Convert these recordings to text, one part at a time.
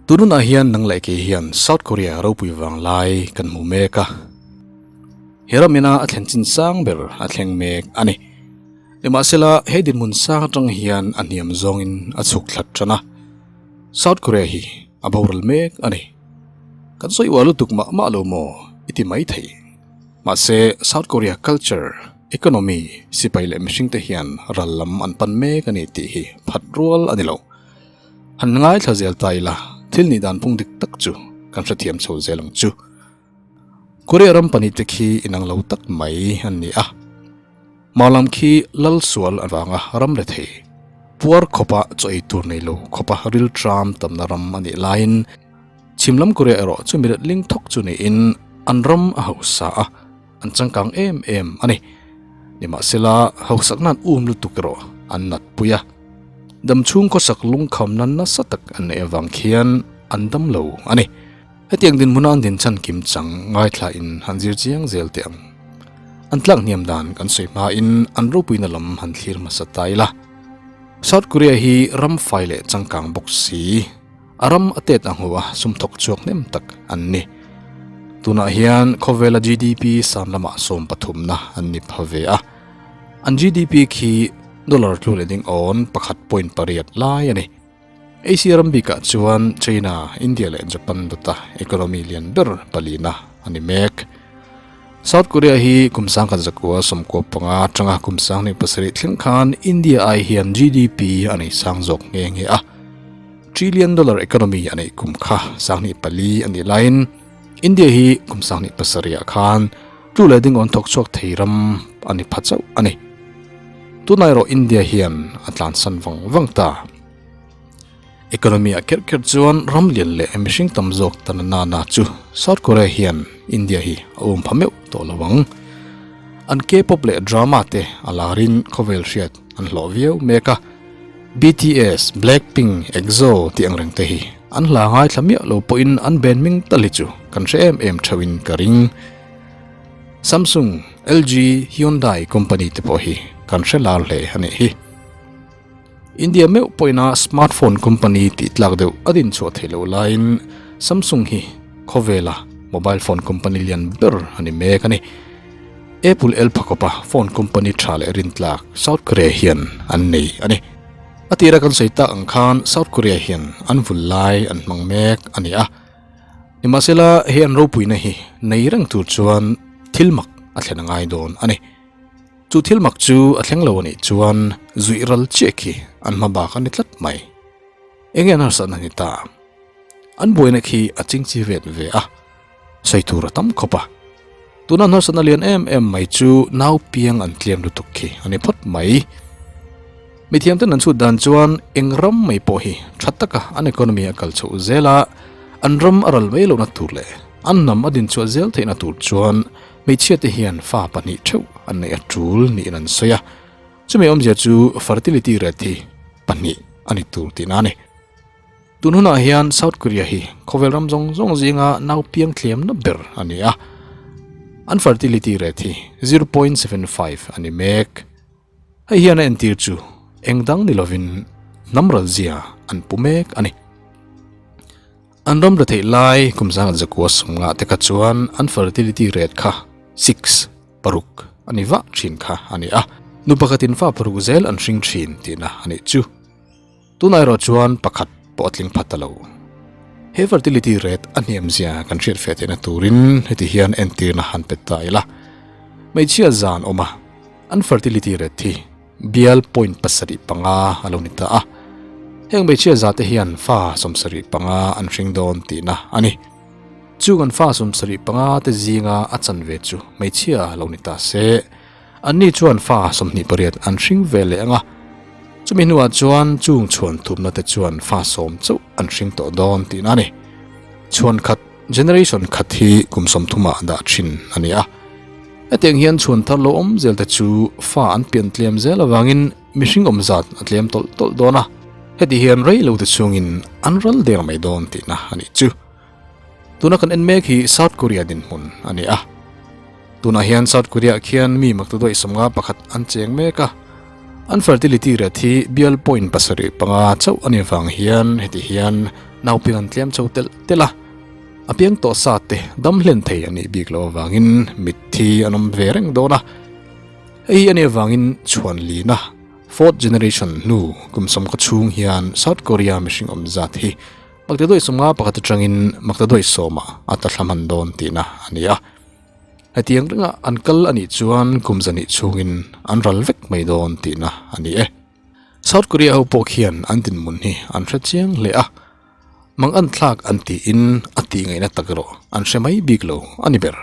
Tununah hian nang leh kei hian South Korea ropui vang lai kan hmu mek a. He ram ina a thlen chin sang ber a thleng mek a ni. Nimahsela he dinhmun sang atang hian a hniam zawngin a chhuk thlat tan a. South Korea hi a boral mek a ni. Kan sawi uar lutuk mah mah lo maw i ti mai thei. Mahse South Korea culture, economy, sipai leh mihringte hian ral lam an pan mek a ni tih hi phat rual a ni lo. Han ngaithla zel ta ila, thil nih dan phung dik tak chu kan hrethiam chho zel ang chu. Korea ram pahnihte khi inang lo tak mai an ni a. Mah lam khi lal sual avanga ram le thei, puar khawpa chaw ei tur nei lo khawpa ril tram tamna ram a nih laiin chhim lam Korea erawh chu mi letling thawk chu niin an ram a hausa a, an changkang em em a ni. Nimahsela hausakna an um lutuk erawh an nat pui a. Damchhung khawsak lungkhamna nasa tak an neih avang khian an dam lo a ni. Hetiang dinhmuna an dinchan kim chang ngaithla in han zir chiang zel teh ang. An tlak hniam dan kan sawi hmain an ropuina lam han thlir hmasa ta ila. South Korea hi ram fai leh changkang bawk si, a ram a tet a hmu a sum thawk chhuak hnem tak an ni. Tunah hian khawvela GDP san lamah 13na an ni pha ve a. An GDP khi dollar tlu leh ding awn 1.8 lai a ni. Asia ram bikah chuan China, India leh Japan dawta economy lian ber palina a ni mek. South Korea hi kum 1995 atanga kum 2007 thleng khan India ai hian GDP a nei sang zawk nghe nghe a. Trillion dollar economy a neih kum kha 2004 a nih laiin India hi kum 2007 ah khan Tlu leh ding awn thawk chhuak thei ram a ni pha chauh a ni. Tunah erawh India hian a tlansan vang vang ta. Economy ah kherh kherh chuan ram lian leh mihring tam zawk tan a nana chu South Korea hian India hi a um pha meuh tawh lo ang. An K-pop leh drama te a larin khawvel hriat an hlawh viau mek a. BTS, Blackpink, EXO tih ang reng te hi an hla ngaithla miah lo pawhin an band hming tal hi chu kan hre em em theuhin ka ring. Samsung, LG, Hyundai company te pawh hi kan hre lar hle a nih hi. India meuh pawhina smartphone company tih tlak deuh a din chhuah theih loh laiin Samsung hi khawvela mobile phone company lian ber a ni mek a ni. Apple el phakawpa phone company tha leh rintlak South Korea hian an nei a ni. A tira kan sawi tak ang khan South Korea hian an vul lai an hmang mek a ni a. Nimahsela he an ropuina hi nei reng tur chuan thil mak a thlen a ngai dawn a ni. Chu thil mak chu a thleng lo a nih chuan zuih ral chiah khi an hma bak a ni tlat mai. Enge an harsatna ni ta? An buaina khi a chingchi vet ve a, sawi tur a tam khawp a. Tuna an harsatna lian em em mai chu nau piang an tlem lutuk khi a ni phawt mai. Mithiamten an chhut dan chuan eng ram mai pawh hi tha taka an economy a kal chhoh zel a, an ram a ral mai lohna tur leh an hnam a dinchhuah zel theihna tur chuan hmeichhiate hian fa pahnih theuh an neih a tul niin an sawi a. Chumi awmzia chu fertility rate hi pahnih a ni tur tihna a ni. Tun hunah hian South Korea hi khawvel ram zawng zawng zinga nau piang thliamna ber a ni a, an fertility rate hi 0.75 a ni mek. Hei hian a entir chu eng dang ni lovin hnam ral zia an pu mek a ni. An ram retheih lai kum zanga zakua sawmnga te kha chuan an fertility rate kha 6, paruk, a ni vah thin kha a ni a. Nu pakhatin fa paruk zel an hring thin tihna a nih chu. Tunah erawh chuan pakhat pawh a tling phat ta lo. He fertility rate a hniam zia kan hriat feh theihna turin heti hian entirna han pet ta ila. Hmeichhia zan awm a, an fertility rate hi bial point 75 a lo ni ta a. Heng hmeichhia zate hian fa 75 an hring dawn tihna a ni. Chung an fa 75 te zinga a chanve chu hmeichhia lo ni ta se. Anni chuan fa 28 an hring ve leh ang a, chumi hnuah chuan chung chhuan thumna te chuan fa 10 chauh an hring tawh dawn tihna a ni. Chhuan khat, generation khat hi kum 30 ah dah thin a ni a. Hetiang hian chhuan thar lo awm zel te chu fa an pian tlem zel avangin mihring awm zat a tlem tawlh tawlh dawn a, heti hian rei lo te chungin an ral der mai dawn tihna a nih chu. Tuna kan en mek hi South Korea dinhmun a ni a. Tunah hian South Korea khian mi maktuduai 51 an cheng mek a. An fertility rate hi bial point 75 chauh a nih vang hian heti hian Nauping an tlem chho telh telh a, a piang tawh sa te dam hlen thei a nih bik loh avangin mitthi an awm ve reng dawn a. Hei hi a nih avangin chhuan lina fourth generation hnu kum sawmkhaw chhung hian South Korea mihring awm zat hi Maktaduai 51 atangin Maktaduai sawmah a ta thla hman dawn tihna a ni a. Hetiang ringa an kal a nih chuan kum zahnih chhungin an ral vek mai dawn tihna a ni e. South Korea ho pawh khian an dinhmun hi an hre chiang hle a, mang an thlak an tiin a tih ngaihna tak erawh an hre mai bik lo a ni ber.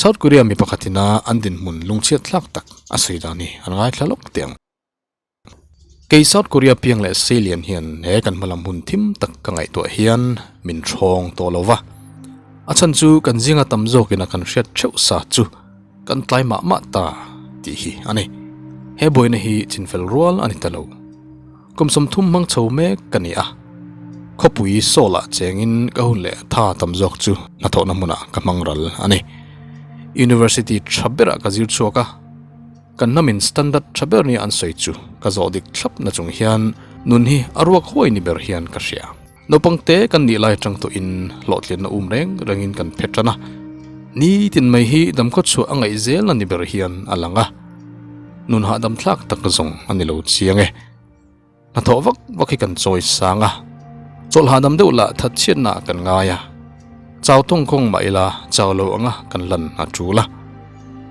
South Korea mi pakhatina an dinhmun lungchhiat thlak tak a sawi dan hi an ngaithla lawk teh ang. Kei South Korea piang leh Seilian hian he kan hmalam hun thim tak ka ngaihtuah hian min thawng tawh lo va. A chhan chu kan zinga tam zawkin a kan hriat theuh sa chu kan tlai mah mah ta tih hi a ni. He buaina hi chinfel rual a ni ta lo. Kum 30 hmang chho mek ka ni a. Khawpui Seoul-ah chengin ka hun leh tha tam zawk chu hnathawhna hmunah ka hmang ral a ni. University tha berah ka zir chhuak a. Kan hnamin standard tha ber nia an sawi chu ka zawh dik thlap na chung hian nun hi a ruak huai ni ber hian ka hria. Naupang te kan nih lai atang tawhin hlawhtlinna um reng rengin kan phe tan a, nitin mai hi damkhaw chhuah a ngaih zel na ni ber hian a lang a, nun hahdam thlak tak zawng a ni lo chiang e. Hnathawh vak vak hi kan chawi sang a, chawlh hahdam deuh lah thatchhiatna ah kan ngai a, chau tawng kawng mah ila chau lo anga kan lan a tul a.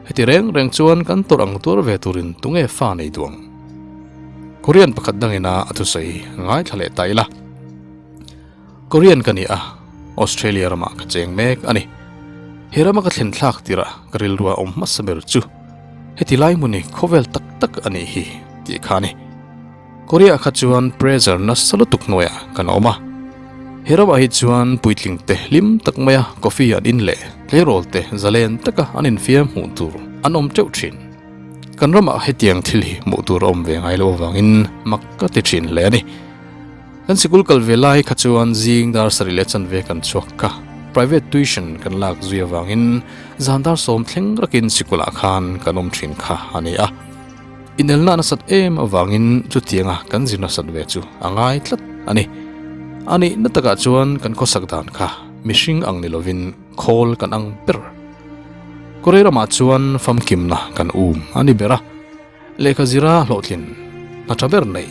Heti reng reng chuan kan tawrh ang tuar ve turin tunge fa nei duh ang? Korean pakhat dangina a thusawi ngaithla leh ta ila. Korean ka ni a, Australia ramah ka cheng mek a ni. He rama ka thlen thlak tirah ka rilrua awm hmasa ber chu heti lai hmun hi khawvel tak tak a nih hi tih kha a ni. Korea kha chuan pressure nasa lutuk hnuaiah kan awm a, he ramah hi chuan puitling te hlim tak maia coffee an in leh tleirawl te zalen taka an infiam hmuh tur an awm teuh thin. Kan ramah hetiang thil hi hmuh tur a awm ve ngai loh avangin mak ka ti thin hle a ni. Kan sikul kal ve lai kha chuan zing dar sarih leh chanve kan chhuak kha private tuition kan lak zui avangin zan dar sawm thleng rakin sikulah khan kan awm thin kha a ni a. Inelna nasat em avangin chutianga kan zir nasat ve chu a ngai tlat a ni. A nih na takah chuan kan khawsak dan kha mihring ang ni lovin khawl kan ang ber. Korea ramah chuan famkimna kan um a ni ber a, lehkha zira hlawhtlin hna tha ber neih,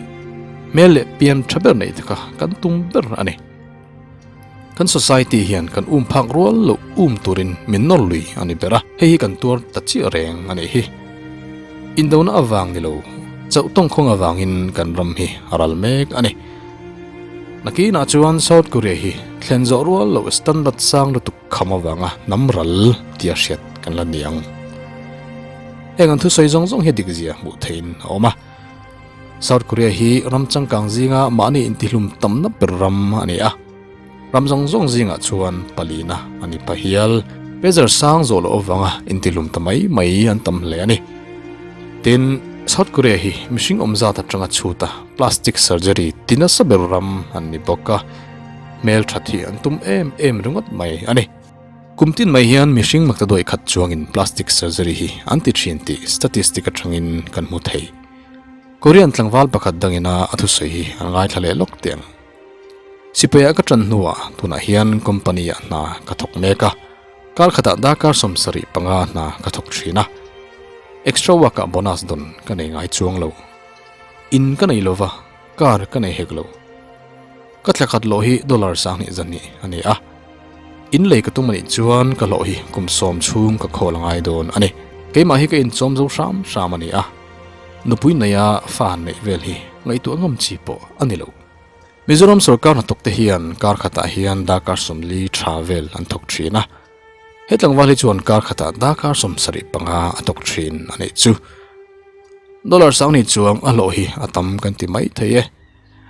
hmel leh pian tha ber neih te kha kan tum ber a ni. Kan society hian kan um phak rual loh um turin min nawr lui a ni ber a, hei hi kan tuar ta chiah reng a nih hi. Indona avang ni lo, chauh tawngkhawng avangin kan ram hi a ral mek a ni. Nakinah chuan South Korea hi thlen zawh rual loh standard sang lutuk kham avanga hnam ral tia hriat kan la ni ang. Heng an thusawi zawng zawng hi dikzia hmuh theihin a awm a. South Korea hi ram changkang zinga mahni intihlum tamna ber ram a ni a, ram zawng zawng zingah chuan palina a ni pa hial. Pressure sang zawh loh avanga intihlum ta mai mai an tam hle a ni. Tin, South Korea hi mihring awm zat atanga chhuta plastic surgery ti nasa ber ram an ni bawk a, hmelthat hi an tum em em ringawt mai a ni. Kum tin mai hian mihring maktaduai khat chuangin plastic surgery hi an ti thin tih statistic atangin kan hmu thei. Korean tlangval pakhat dangina a thusawi hi an ngaithla leh lawk teh ang. Sipaia ka tan hnuah tunah hian company ah hna ka thawk mek a, kar khatah darkar 75 hna ka thawk thin a. Extra work ah bonus dawn ka nei ngai chuang lo. In ka nei lova, car ka nei hek lo. Ka thla khat hlawh hi dollar 20 zahnih a ni a. In lei ka tum anih chuan ka hlawh hi kum sawm chhung ka khawl a ngai dawn a ni. Keimah hi ka inchawm zo hram hram a ni a. Nupui neia fa han neih vel hi ngaihtuah ngam chi pawh a ni lo. Mizoram sorkar hnathawk te hian kar khatah hian darkar 40 tha vel an thawk thin a. He tlangval hi chuan kar khatah darkar 75 a thawk thin a nih chu. Dollar 20 chuang a hlawh hi a tam kan ti mai thei e.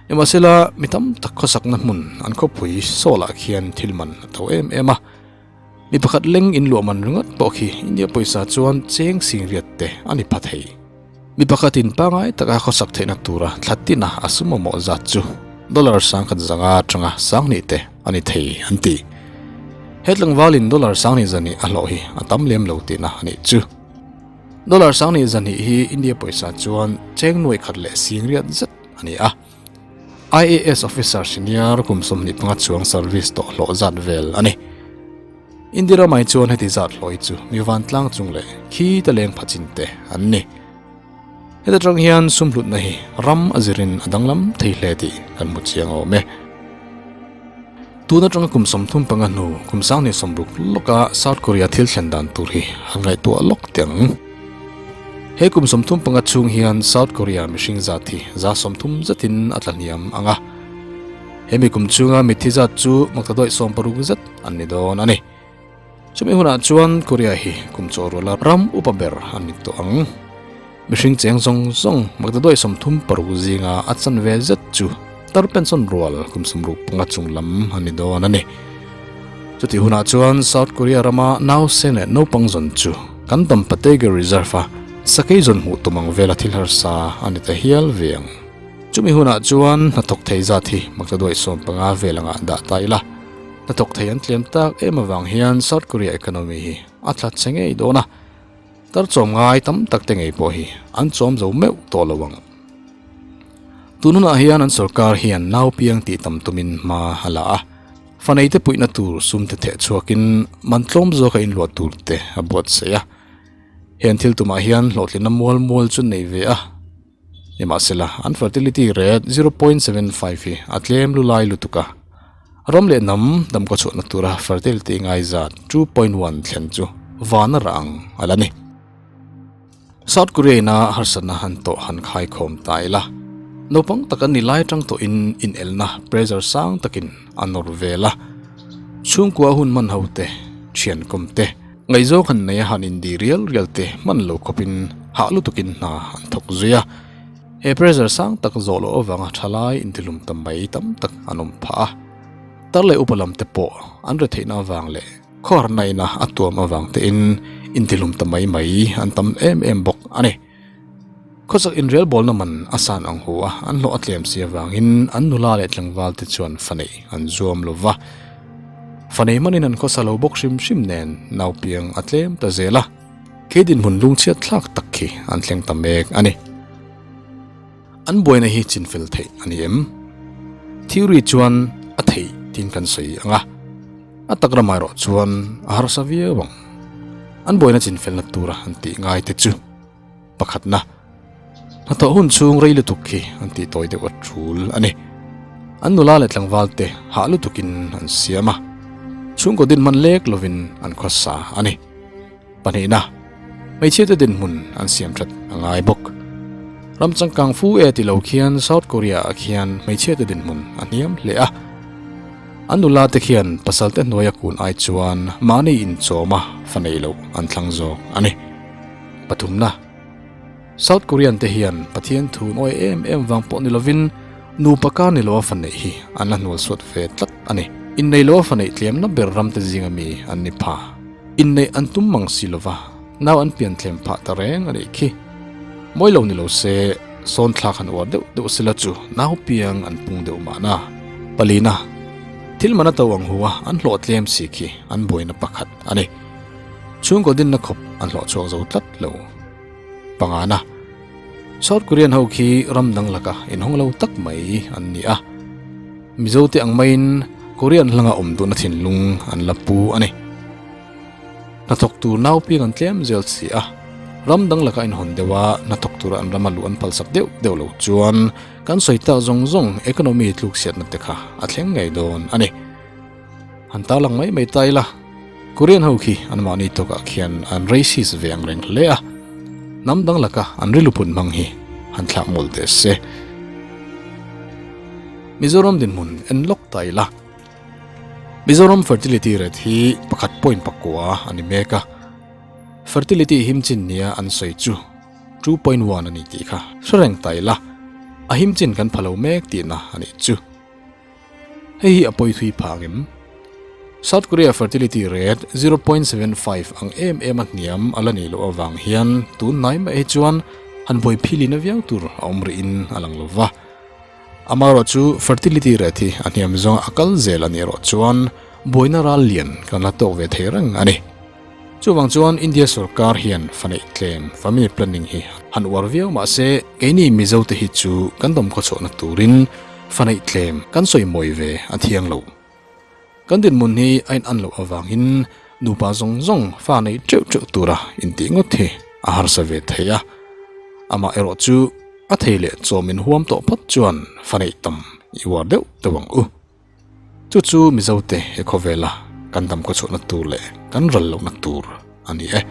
Nimahsela mi tam tak khawsakna hmun an khawpui Seoul ah khian thil man a to em em a. Mi pakhat leng in luah man ringawt pawh khi India pawisa chuan cheng singriat te a ni pha thei. Mi pakhat in pangai taka khawsak theihna tura thla tina a sum mamawh zat chu dollar 1000 zanga atanga 20 te a ni thei an ti. He tlangval in dollar 20 zahnih a hlawh hi a tam lem lo tihna a nih chu. Dollar 20 zahnih hi India pawisa chuan cheng nuai khat leh singriat zet a ni a. IAS officer senior kum 25 chuang service tawh hlawh zat vel a ni. India ramah hi chuan heti zat hlawh hi chu mi vantlang chung leh khi te leng pha chin te an ni. Heta tang hian sum hlutna hi ram a zirin a danglam thei hle tih kan hmu chiang awm e. Tun atanga kum 35 hnu kum 2060 lawka South Korea thil thlen dan tur hi han ngaihtuah lawk teh ang. He kum 35 chhung hian South Korea mihring zat hi 30% zetin a tla hniam ang a. Hemi kum chhunga mitthi zat chu makta dawih 60 zet an ni dawn a ni. Chumi hunah chuan Korea hi kum chaw ruala ram upa ber an ni tawh ang. Mihring cheng zawng zawng makta dawih 36 zinga a chanve zet chu tar pension rual kum 65 chung lam an ni dawn a ni. Chutih hunah chuan South Korea rama nausen leh naupang zawn chu kan Dampa Tiger Reserve a sakei zawn hmuh tum ang vela thil harsa a ni ta hial ve ang. Chumi hunah chuan hnathawk thei zat hi makta dawih 15 vel angah dah ta ila. Hnathawk thei an tlem tak em avang hian South Korea economy hi a tla che ngei dawn a, tar chawm ngai tam tak te ngei pawh hi an chawm zo meuh tawh lo ang. Tun hunah hian an sorkar hian nau piang tih tam tumin hma a la a, fanei te puihna tur sum te theh chhuakin man tlawm zawka inluah tur te a buatsaih a. Heng thil tumah hian hlawhtlinna mual mual chu nei ve a. Nimahsela, an fertility rate 0.75 hi a tlem lulai lutuk a, ram leh hnam damkaw chhuahna tura fertility ngai zat 2.1 thlen chu van a rah ang a la ni. South Korea ina harsatna han tawh han khaikhawm ta ila, naupang tak an ni lai atang tawhin inelna pressure sang takin a nawr vel a, chhungkua hun hman ho te, thian kawm te, Ngaihzawng han nei a han indi rial rial te hman lo khawpin hah lutukin hna an thawk zui a. He pressure sang tak zawh loh avanga thalai intihlum ta mai tam tak an awm phah a. Tar leh upa lam te pawh an re theihna avang leh khawharna ina a tuam avang tein intihlum ta mai mai an tam em em bawk a ni. Khawchak inrelbawlna man a san ang hu a, an hlawh a tlem si avangin an nula leh tlangval te chuan fanei an zuam lo va. Fanei hmanin an khawsa lo bawk hrim hrim nen naupiang a tlem ta zel a, khi dinhmun lungchhiat thlak tak khi an thleng ta mek a ni. An buaina hi chinfel theih a ni em? Theory chuan a theih tiin kan sawi ang a, a tak ramah erawh chuan a harsa viau ang. An buaina chinfelna tura an tih ngai te chu. Pakhatna, hnathawh hun chhung rei lutuk khi an tih tawi deuh a tul a ni. An nula leh tlangval te hah lutukin an siam a, chhungkaw dinhman lek lovin an khawsa a ni. Pahnihna, hmeichhia te dinhmun an siam that a ngai bawk. Ram changkang fu e ti lo khian South Korea ah khian hmeichhia te dinhmun a hniam hle a. An nula te khian pasal te hnuaia kun ai chuan mahni inchawma fa neih loh an thlang zawk a ni. Pathumna, South Korean te hian Pathian thu nawi em em vang pawh ni lovin nupa kar ni loa fa neih hi an la hnual suat ve tlat a ni. Innei loa fa neih tlemna ber ram te zinga mi an ni pha. Inneih an tum mang si lova nau an pian thlem phah ta reng a nih khi. Mawi lo ni lo se sawn thlak han uar deuh deuh sela chu nau piang an pung deuh mahna. Palina, Thil man a to ang hu a an hlawh tlem si khi an buaina pakhat a ni. Chhungkaw dinna khawp an hlawh chhuak zo tlat lo. Pangana, South Korean ho khi ram dang laka inhawng lo tak mai an ni a. Mizo te ang maiin Korean hlanga awm duhna thinlung an la pu a ni. Hnathawk tur nau piang an tlem zel si a, ram dang laka inhawn deuha hnathawk tura an rama luh an phalsak deuh deuh lo chuan kan sawi tak zawng zawng economy tlukchhiatna te kha a thleng ngei dawn a ni. Han tarlang mai mai ta ila, Korean ho khi anmahni tawkah khian an racist ve ang reng hle a, hnam dang laka an rilupun hmang hi han thlak mawlh teh se. Mizoram dinhmun en lawk ta ila, Mizoram fertility rate hi pakhat point pakua a ni mek a, fertility him chin nia an sawi chu 2.1 a ni tih kha hre reng ta ila, a him chin kan pha lo mek tihna a nih chu. Hei hi a pawi thui phah ang em? South Korea fertility rate 0.75 ang em em a hniam a la nih loh avang hian tun hnai mai hi chuan han buai philina viau tur a awm rihin a lang lo va. Amaherawh chu fertility rate hi a hniam zawnga a kal zel a nih erawh chuan buaina ral lian kan la tawk ve thei reng a ni. Chuvang chuan India sorkar hian fa neih tlem, family planning, hi han uar viau mahse keini Mizote hi chu kan dawmkhawchhuahna turin. Fa neih tlem kan sawi mawi ve a thiang lo. Kan dinhmun hi a in an loh avangin nupa zawng zawng fa nei teuh teuh tura intih ngawt hi a harsa ve thei a. Amah erawh chu a thei leh chawm in huam tawh phawt chuan fa neih tam i uar deuh deuh ang u. Chu chu Mizote he khawvela kan dam khawchhuahna tur leh kan ral lohna tur a ni e.